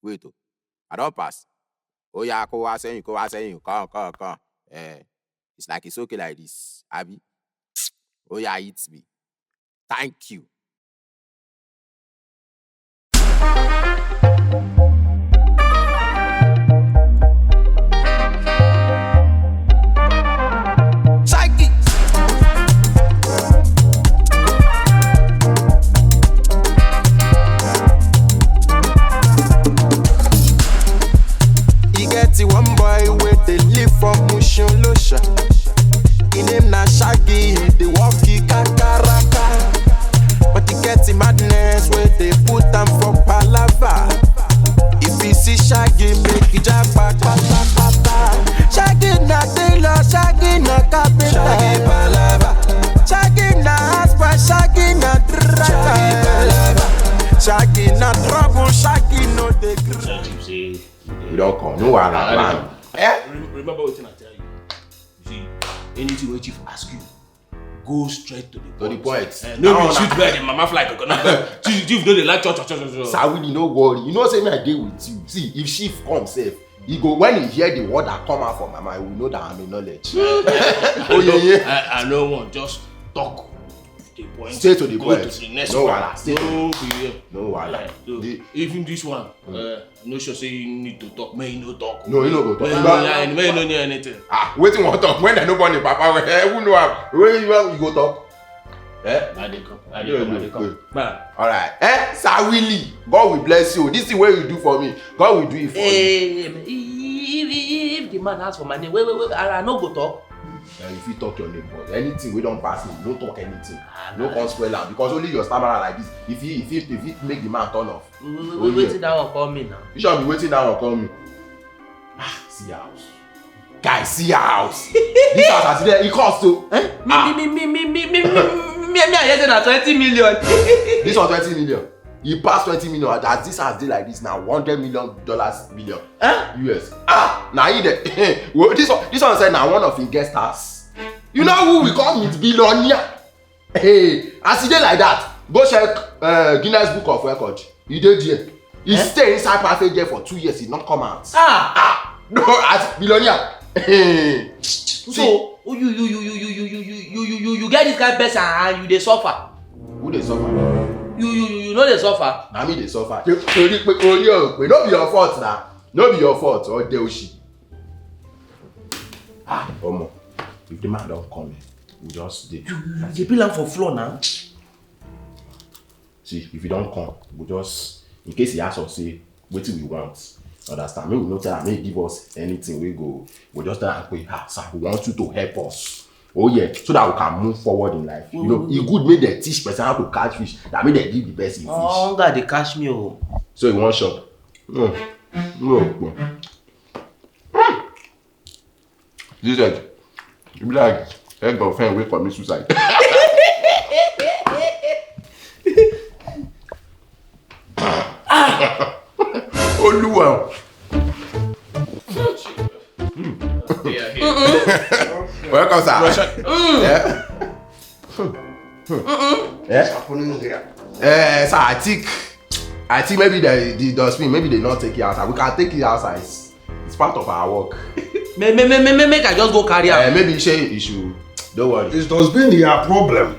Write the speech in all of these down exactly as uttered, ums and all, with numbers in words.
wait o, I don pass. Oya, kó wá sẹ́yìn, kó wá sẹ́yìn, come, come, come. Eh, it's like it's okay like this, abi? Oya, hit me. Thank you. Psychic. E get one boy wey dey live for Mushin Losha. Him name na Shaggy, he dey work e kakaraka. But e get the madness wey dey put am for palava. If you see Shaggy, make e japa kpatakpata. Shaggy na tailor, Shaggy na carpenter. Shaggy palava. Shaggy na husband, Shaggy na driver. Shaggy palava. Shaggy na trouble, Shaggy no dey gree. Tell Chief say we don come. No wahala, man. Eh? Rem-, remember wetin I tell you. You see, anything wey Chief ask you, go straight to the point. To the point. Eh, no be shoot bird and mama fly coconut. Chief, Chief no dey like cho cho cho cho cho. Sir Willie, no worry. You know say me I dey with you. See, if Chief come sef, he go, when he hear the word that come out from my mouth, he will know that I'm a knowledge. Oh yeah, yeah. I, I no want, just talk the point. Straight to the point. Go to the next one. No wahala. Straight to the point. No wahala. Eh, so, even this one, eh, I'm not sure say you need to talk. May you no talk. No, you no go talk. May you no hear anything. Ah, wetin wan talk? When dem no born the papa, eh, who know am? When you, you go talk? Eh? I dey come. I dey come. I dey come. All right. Eh, Sir Willie, God will bless you. This thing wey you do for me, God will do it for you. Eh, if, if, if the man ask for my name, wait, wait, wait, I, I no go talk. Eh, if you talk your name, but anything wey don pass me, no talk anything. Ah, no come spoil am, because only your stammerer like this, if he, if he, if he make the man turn off. Wait, wait, wait, wetin that one come mean now? You sure be wetin that one come mean? Ah, see your house. Guy, see your house. This house as e dey, e cost o. Eh? Me, me, me, I hear say na twenty million. This one twenty million. E pass twenty million. As this house dey like this, na one hundred million dollars million. Eh? U S. Ah, na e dey. Well, this one, this one sef na one of him guest house. You know who we call meet billionaire? Hey, as e dey like that, go check, uh, Guinness Book of Record. E dey there. E stay inside passage there for two years, e no come out. Ah! Ah! No, as billionaire. Hey. So, you, you, you get this kind of person and you dey suffer. Who dey suffer? You, you, you, you no dey suffer. Na me dey suffer. Torí pé orí ọ̀rọ̀ pé no be your fault na. No be your fault, ọdẹ òṣì. Ah, omo, if the man don come, eh, we just dey. You, you dey peel am for floor now. See, if you don come, we just, in case he ask us say wetin we want, understand? Make we no tell am, make he give us anything wey go, we just tell am, "Ah, sir, we want you to help us." Oh yeah, so that we can move forward in life. You know, e good make dem teach person how to catch fish, that make dem give the person fish. Hunger dey catch me o. So you wan chop? No, no, no. This egg, e be like egg of hen wey commit suicide. Oluwa. Welcome, sir. Yeah. What's happening here? Eh, sir, I think, I think maybe the, the dustbin, maybe they not take it outside. We can take it outside. It's, it's part of our work. Make, make, make, make, make I just go carry out. Eh, maybe you say you should. Don't worry. Is dustbin your problem?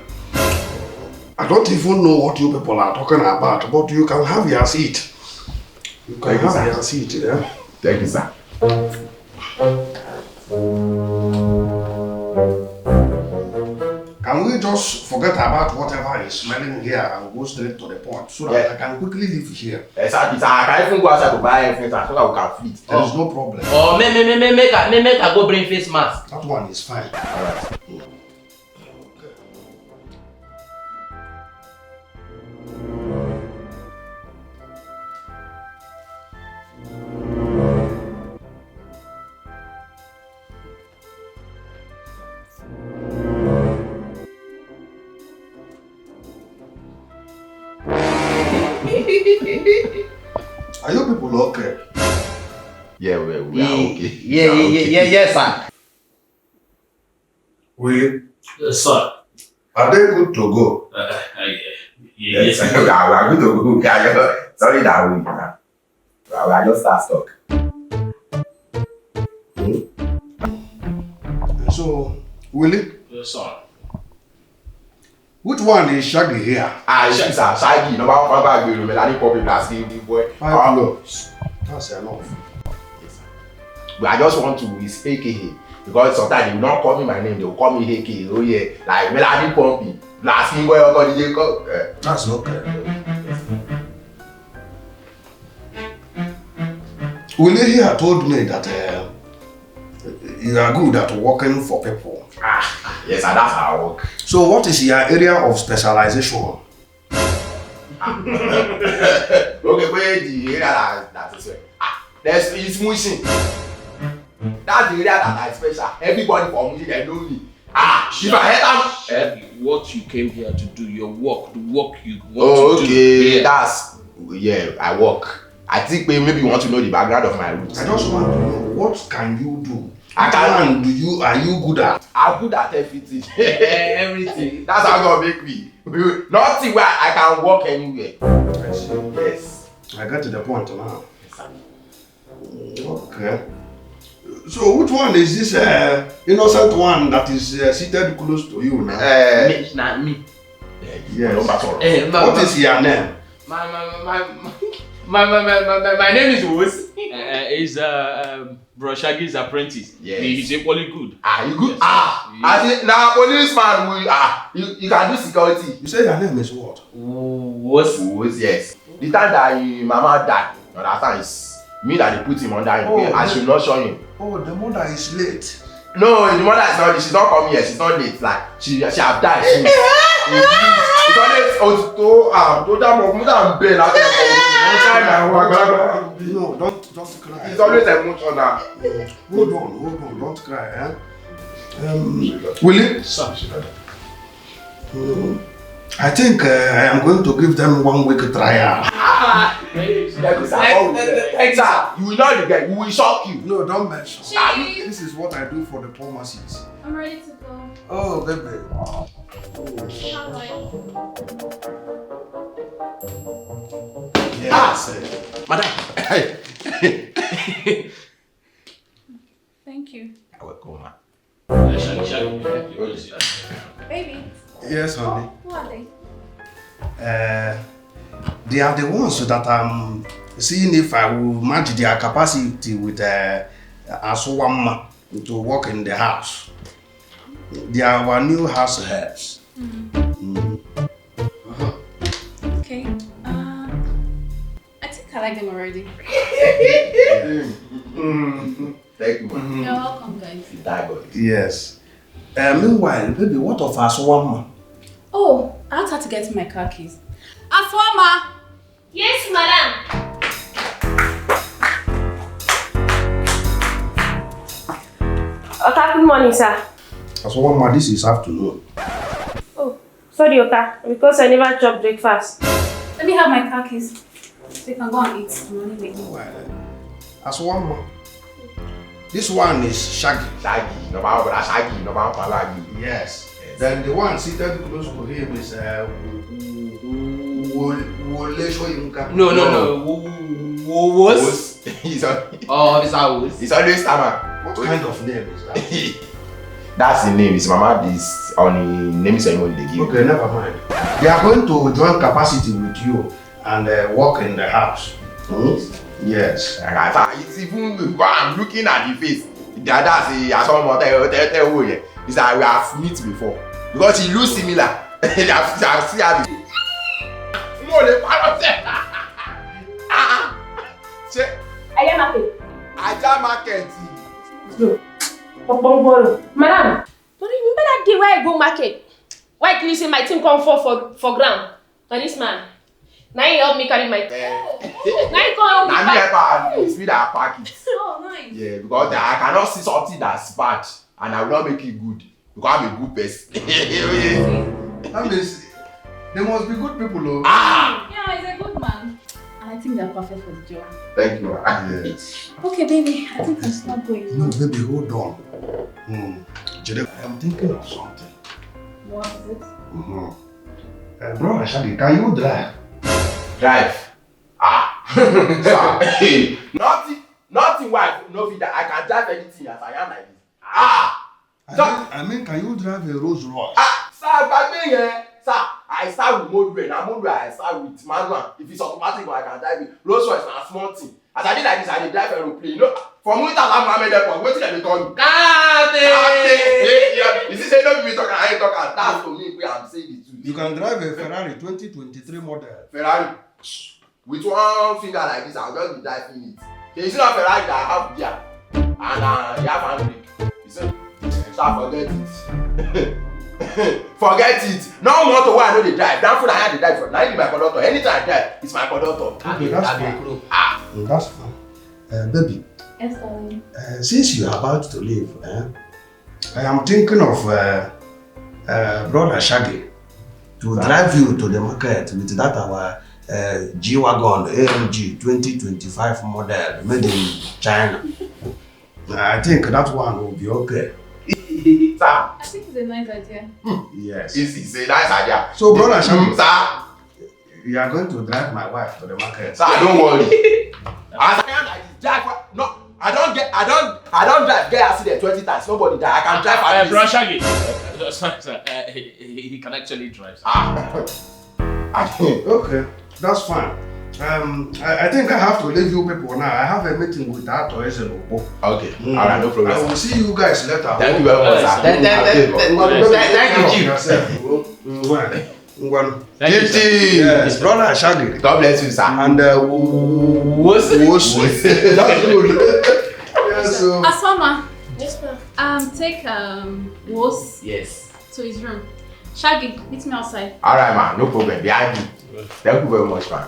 I don't even know what you people are talking about, but you can have your seat. You can have your seat, yeah? Thank you, sir. Can we just forget about whatever is smelling here and go straight to the point so that I can quickly leave here? Exactly, sir. I can even go outside to buy everything, sir, so that we can flee. There is no problem. Or make, make, make, make, make I, make, make I go bring face mask. That one is fine. All right. Are you people okay? Yeah, we, we are okay. Yeah, yeah, yeah, yeah, yes, sir. We, yes, sir. Are they good to go? Uh, uh, uh, yeah, yeah, yes, sir. We are, we are good to go. We are, sorry that we, uh, I, I just start talk. Hmm? So, Willie, Yes, sir. Which one is Shaggy here? Ah, you see, sir, Shaggy, number one, bag with Melanie Poppy, plus the boy. Five plus. That's enough. But I just want to is A K A because sometimes they will not call me my name, they will call me A K A. Oh yeah, like Melanie Poppy, plus the boy, or call the call. Eh. That's okay. Willie here told me that uh, you are good at working for people. Ah, yes, sir, that's how I work. So, what is your area of specialization? Okay, where the area that that is where? Ah, there's it's Mushin. That's the area that I special. Everybody for Mushin, they know me. Ah, if I head out. Shaggy, what you came here to do, your work, the work you want Oh, to do. okay, here. That's yeah, I work. I think maybe you want to know the background of my roots. I just want to know what can you do? I can- What do you are you good at? I'm good at everything. Eh, everything. That's how God make me. Nothing where I can walk anywhere. I see. Yes. I get to the point now. Okay. So which one is this uh, innocent one that is uh, seated close to you now? Uh, Me, na me. Yes. No matter. Eh, ma- What ma- is your name? My my my my my my, my, my, my, my name is Wos. Uh, is uh, um, Bro Shaggy's apprentice. Yes. He, he's equally good. Ah, you good? Yes. Ah, Yes. as in, now policeman will ah, you, you can do security. You say your name is what? Wos. Oh, yes. The time that him mama die, you understand? Is me that they put him under him. Oh, I yes. Should not show him. Oh, the mother is late. No, the mother is not. She's not coming here. She's not late. Like she, she have died since. It's always oh to um to that mom, mother and bell. No, don't don't cry. It's always emotional. Hold on, hold on, don't cry. Eh? Um, Willie, Sir. Mm, I think uh, I am going to give them one week trial. Ah, Sir, you will not regret. We will shock you. No, don't mention. Ah, you- This is what I do for the poor masses. I'm ready to go. Oh, baby. Bye. Yes. Madam. Thank you. I will come, ma. Shaggy, Shaggy. Baby, Yes, honey. who are they? Uh, they are the ones that I'm seeing if I will match their capacity with uh, Aswamma to work in the house. They are our new house helps. Mm. Okay. Uh, I think I like them already. Mm. Thank you, ma. You're welcome, guys. Thank God. Yes. Uh, meanwhile, baby, what of Aswamma? Oh, I had to get my car keys. Aswama! Yes, madam. Oka, good morning, sir. Aswamma, this is afternoon. Sorry, Oka, because I never chop breakfast. Let me have my car keys so you can go and eat. I'm running late. Meanwhile, Aswamma, this one is Shaggy. Shaggy, number one, brother Shaggy, number one, Palagi. Yes. Then the one seated close to him is uh, Wo- Wo- Wole Soyinka. No, no, no. Wo- wo- wo- Wos. He's, al- Oh, Officer Wos. he's always stammer. What kind of name is that? That's the name. His mama is on the naming ceremony they give. Okay, never mind. They are going to join capacity with you and uh, work in the house. Hmm? Yes. And I fa- it's even when I'm looking at the face. The other say, I saw him tell tell tell who yeah. It's like we have met before because he looks similar. They have, they have seen how the. Mo le parọ́ sẹ́. Ah, ah. Ṣé Aya market. Ajah market? Madam, but you remember that day where I go market? Why can you say my thing come fall for, for ground? And this man, now he help me carry my thing. Now he come help me Na me carry. help am. It's me that pack it. Oh, nice. Yeah, because I cannot see something that's bad and I will not make it good because I'm a good person. That means they must be good people, oh. Ah! Yeah, he's a good man. And I think they're perfect for the job. Thank you. Yes. Okay, baby, I think I should start going. No, baby, hold on. Hmm. Jide, I am thinking of something. What is it? Mm-hmm. Uh, bro, Ashadi, can you drive? Drive. Ah, Sir, nothing, nothing wey I no fit drive. I can drive anything as I am like this. Ah! I mean, I mean, can you drive a Rolls Royce? Ah, sir, gbagbe yẹn. Sir, I start with motorway. Na motorway I start with, manual. If it's automatic, I can drive it. Rolls Royce na small thing. As I dey like this, I dey drive aeroplane. You know, for Murtala Mohammed Airport, wetin dem dey call me? Captain! Captain! Eh, yeah. You see say no be me talk am, I talk am. That's to me wey I'm saying the truth. You can drive a Ferrari twenty twenty-three model. Ferrari. With one finger like this, I'll just be diving it. Okay, you see that Ferrari that I have there? And uh, you have handbrake. You see? So I forget it. Forget it. No motor wey I no dey drive. That fool I had to drive for. Now you be my conductor. Anytime I drive, it's my conductor. Okay, that's fine. Ah. Mm, that's fine. Uh, baby, Yes, darling. Uh, since you are about to leave, eh, I am thinking of uh, uh, Brother Shaggy to drive you to the market with that our uh, G-Wagon A M G twenty twenty-five model made in China. I think that one will be okay. Sir. I think it's a nice idea. Yes. It's, it's a nice idea. So, Brother Shaggy, sir, you are going to drive my wife to the market. Sir, don't worry. As I am like this, drive for, no, I don't get, I don't, I don't drive, get accident twenty times. Nobody die. I can drive at Uh, least. Bro Shaggy, uh, uh, sorry, sir. Uh, he, he, he can actually drive, sir. Ah. Okay, that's fine. Um, I, I think I have to leave you people now. I have a meeting with Ato Ezelobo. Okay. Mm. All right, no problem, I will see you guys later. Thank you very much, sir. Thank, thank, thank, thank, thank, thank you, Chief. Yourself. Mm, well. Ngwanu. Thank you, sir. Yes, Brother Shaggy. God bless you, sir. And uh, Wosu. Wosu. That's good. Yes, so. Asoma. Yes, ma'am. Um, take um Wos. Yes. To his room. Shaggy, meet me outside. All right, man. No problem. Behind me. Thank you very much, man.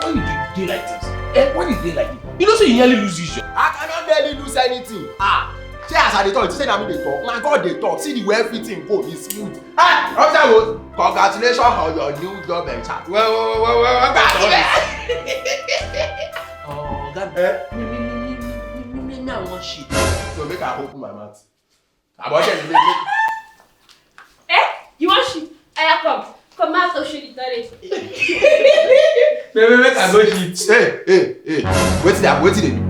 Why you dey, dey like this? Eh, why you dey like this? You know say you nearly lose vision. I cannot nearly lose anything. Ah, see as I dey talk, you say na me dey talk. Na God dey talk. See the way everything go, e smooth. Ah, Officer Rose, congratulations on your new job and chat. Well, well, well, well, well, well. Oh, God. Eh? Me, me, me, me, me, me, me, me, I want shit. So make I open my mouth. About that, Eh? You want shit? Oya, come. Come out of shit, toilet. Baby, make I go shit. Hey, hey, hey. Wetin dey, wetin dey do?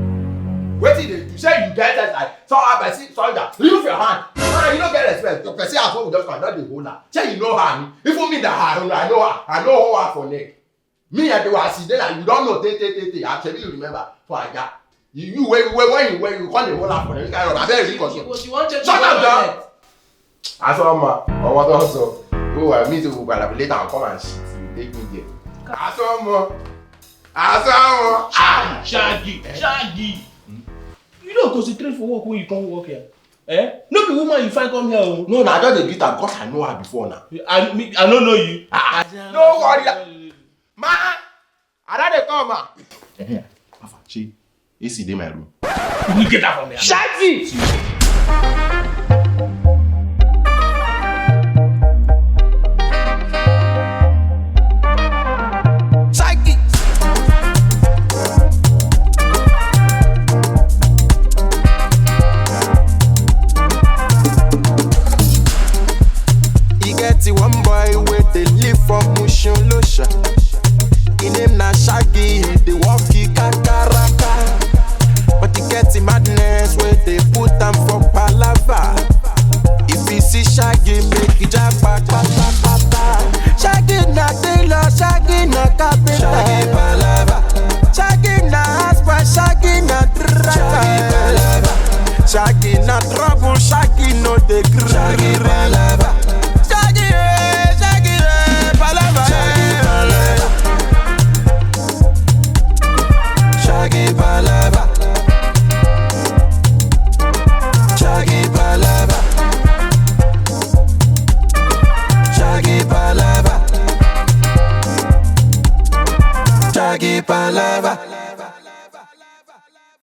Wetin dey do? Say you get sense like somehow person soldier. Remove your hand. Ah, you no get respect. Your person as well just come, not the whole lot. Say you know her. Even me that I, I know her. I know her for neck. Me and the one sit there like you don't know, te, te, te, te. Actually, you remember for Aja. You, you, when, when, when you, when you call the whole lot for them, you can't run. I beg you, You, you, you want to Shut up, John. Asoma, ọmọ tó ń sọ. Ó wà mí tó gbogbo àlàbí later and come and shit you, take me there. Asoma, Asoma. Shaggy, Shaggy, Shaggy. You don't concentrate for work when you come work here. Eh? No be woman you find come here o. No, na I just dey greet am because I know her before now. I, me, I no know you. Ah, no worry. Ma, I don dey come, ma. Eh, Afa, she, A C dey my room. You get out from here. Shaggy! Shaggy! E get one boy wey dey live for Mushin Losha. Him name na Shaggy, he dey work e kakaraka. But e get the madness wey dey put am for palava. If you see Shaggy, make e japa kpatakpata. Shaggy na tailor, Shaggy na carpenter.